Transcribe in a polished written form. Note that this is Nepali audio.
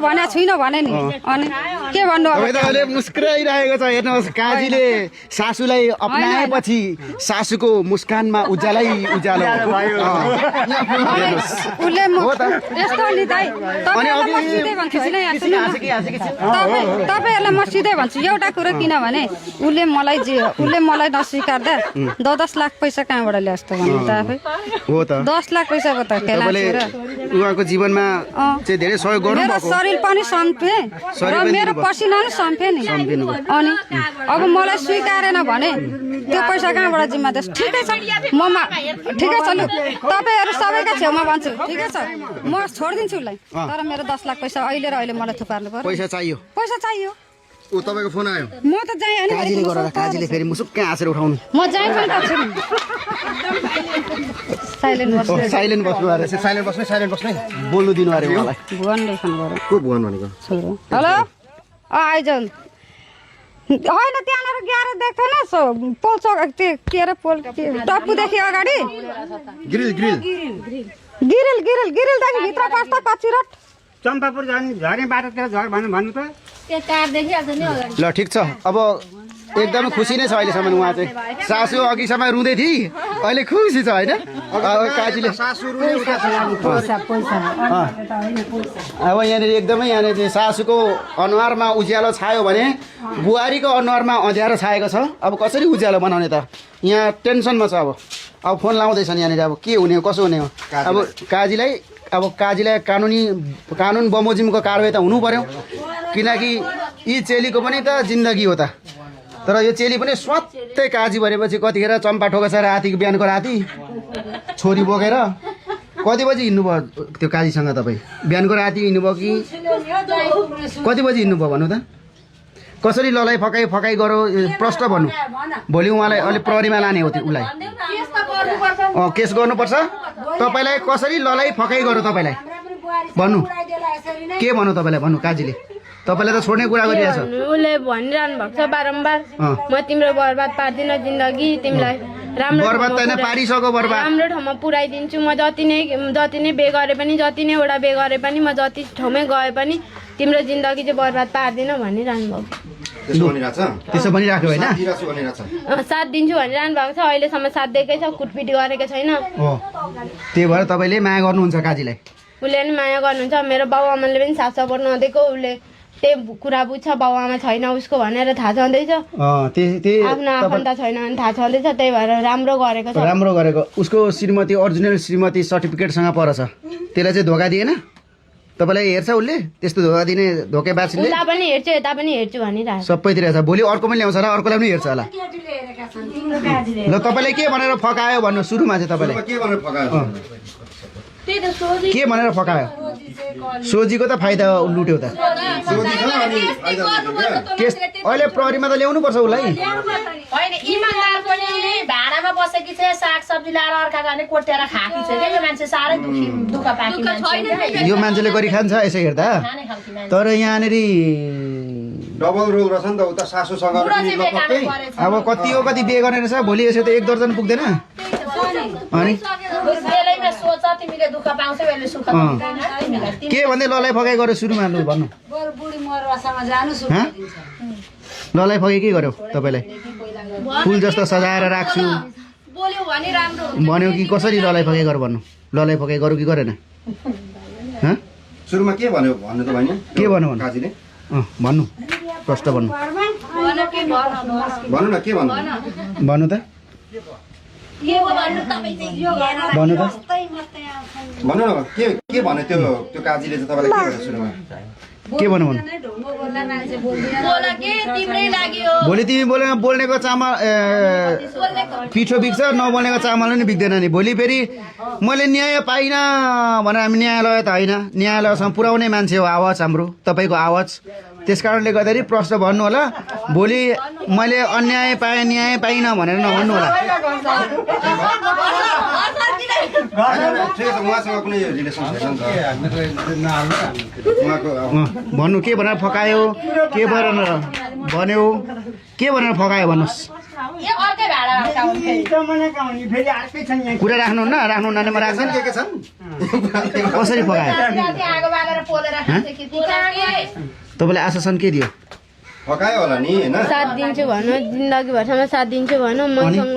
भने छुइन भने नि अनि के भन्नु अब अहिले मुस्कुराइरहेको छ हेर्नुहोस् काजीले सासूलाई अपनाएपछि सासूको मुस्कानमा उज्यालै उज्यालो उसले यस्तो नि दाइ तपाईँहरूलाई म सिधै भन्छु होइन तपाईँहरूलाई म सिधै भन्छु एउटा कुरो किनभने उसले मलाई नस्वीकार्दा 10 लाख पैसा कहाँबाट ल्यास् त भन्नु त आफै हो त 10 लाख पैसाको त खेला उहाँको जीवनमा चाहिँ धेरै सहयोग गर्नु मेरो शरीर पनि सम्पे र मेरो पसिना पनि सम्पे नि अनि अब मलाई स्वीकारेन भने त्यो पैसा कहाँबाट जिम्मा देस् ठिकै छ ठिकै छ लु तपाईँहरू सबैका छेउमा भन्छु ठिकै छ म छोडिदिन्छु उसलाई तर मेरो 10 लाख पैसा अहिले र अहिले मलाई थुपार्नु पर्यो पैसा चाहियो ऊ तपाईको फोन आयो म त जाएँ अनि काजीले गरेर काजीले फेरि मुसुक्कै हाँसेर उठाउनु म जाएँ पनि त छु साइलेन्ट बस्नु अरे साइलेन्ट बस्नु बोल्नु दिनु अरे मलाई भुवन लेखन गरौँ को भुवन भनेको हेलो आइजन होइन त्यहाँनिर गएर देख्दैन सो पोल चौक त्यो के अरे पोल टप्पूदेखि अगाडि गिरिलदेखि भित्र पस्छ पछि रोड चम्पापुर झर्ने बाटोतिर झर भन्नु त ल ठिक छ अब एकदमै खुसी नै छ अहिलेसम्म उहाँ चाहिँ सासू अघिसम्म रुँदै थिए अहिले खुसी छ होइन काजीले अब यहाँनिर एकदमै यहाँनिर चाहिँ सासूको अनुहारमा उज्यालो छायो भने बुहारीको अनुहारमा अँध्यारो छाएको छ अब कसरी उज्यालो बनाउने त यहाँ टेन्सनमा छ अब फोन लाउँदैछन् यहाँनिर अब के हुने हो कसो हुने हो अब काजीलाई कानुन बमोजिमको कारवाही त हुनु पर्यो किनकि यी चेलीको पनि त जिन्दगी हो त तर यो चेली पनि स्वात्तै काजी भनेपछि कतिखेर चम्पा ठोकेछ राति बिहानको राति छोरी बोकेर कति बजी हिँड्नुभयो त्यो काजीसँग तपाईँ बिहानको राति हिँड्नुभयो कि कति बजी हिँड्नुभयो भन्नु त कसरी ललाई फकाइ गरो प्रश्न भन्नु भोलि उहाँलाई अलि प्रहरीमा लाने हो त्यो उसलाई केस गर्नुपर्छ तपाईँलाई कसरी ललाई फकाइ गरो तपाईँलाई भन्नु के भन्नु तपाईँलाई भन्नु काजीले तपाईँलाई त छोड्ने कुरा गरिरहेछ उसले भनिरहनु भएको छ बारम्बार म तिम्रो बर्बाद पार्दिन जिन्दगी तिमीलाई बर्बाद त होइन पारिसक्यो बर्बाद राम्रो ठाउँमा पुऱ्याइदिन्छु म जति नै बे गरे पनि जति नै वटा बे गरे पनि म जति ठाउँमै गए पनि तिम्रो जिन्दगी चाहिँ बर्बाद पार्दिन भनिरहनु भएको त्यसो भनिराख्यो होइन 7 दिन्छु भनिरहनु भएको छ अहिलेसम्म 7 दिएकै छ कुटपिट गरेको छैन त्यही भएर तपाईँले माया गर्नुहुन्छ काजीलाई उसले पनि माया गर्नुहुन्छ मेरो बाउ आमाले पनि साथ सपोर्ट नदिएको उसले त्यही कुरा बुझ्छ बाउ आमा छैन उसको भनेर थाहा छँदैछ आफ्नो आफन्त छैन भने थाहा छँदैछ त्यही भएर राम्रो गरेको उसको श्रीमती ओरिजिनल श्रीमती सर्टिफिकेटसँग परछ त्यसलाई चाहिँ धोका दिएन तपाईँलाई हेर्छ उसले त्यस्तो धोका दिने धोकेबाजले उता पनि हेर्छु यता पनि हेर्छु भनिरहेको सबैतिर छ भोलि अर्को पनि ल्याउँछ र अर्कोलाई पनि हेर्छ होला ल तपाईँलाई के भनेर फकायो भन्नु सुरुमा चाहिँ तपाईँलाई के भनेर फकायो सोझीको त फाइदा लुट्यो त अहिले प्रहरीमा त ल्याउनु पर्छ उसलाई होइन इमानदार पनि भाडामा बसेकी छ सागसब्जी ल्याएर अर्काको अनि कोटेर खाएको छ यो मान्छे साह्रै दुःख पाएको मान्छे यो मान्छेले गरी खान्छ यसो हेर्दा तर यहाँनिर डबल रोल रहेछ नि त उता सासूसँग अब कति हो कति बिहे गर्ने रहेछ भोलि यसो त 1 दर्जन पुग्दैन अनि के भन्दै ललाई फकाइ गर्यो सुरुमा लु भन्नु ललाई फकाइ के गर्यो तपाईँलाई फुल जस्तो सजाएर राख्छु भन्यो कि कसरी ललाई फकाइ गर भन्नु ललाई फकाइ गरौँ कि गरेन सुरुमा के भन्यो भन्नु त भएन के भन्नु काजीले भन्नु प्रश्न भन्नु भन्नु न के भन्नु भन्नु त भन्नु त भन्नु न के भन्यो त्यो काजीले चाहिँ तपाईँलाई के भन्यो सुरुमा के भन्नु भोलि तिमी बोल्नेको चामल पिठो बिग्छ नबोल्नेको चामल पनि बिग्दैन नि भोलि फेरि मैले न्याय पाइनँ भनेर हामी न्यायालय त होइन न्यायालयसम्म पुर्याउने मान्छे हो आवाज हाम्रो तपाईँको आवाज त्यस कारणले गर्दाखेरि प्रश्न भन्नु होला भोलि मैले अन्याय पाएँ न्याय पाइनँ भनेर नभन्नु होला भन्नु के भनेर फकायो के भनेर भन्यो के भनेर फकायो भन्नुहोस् भाडा अड्काउने जमानाका हुने फेरि अर्कै छन् यहाँ कुरा राख्नुहुन्न राख्नुहुन्न भने म राख्दैन के छन् कसरी पकायो राति आगो बालेर पोलेर खान्छ कि तपाईँले आश्वासन के दियो फकायो होला नि होइन 7 दिन्छु भन जिन्दगीभरसम्म 7 दिन्छु भन मसँग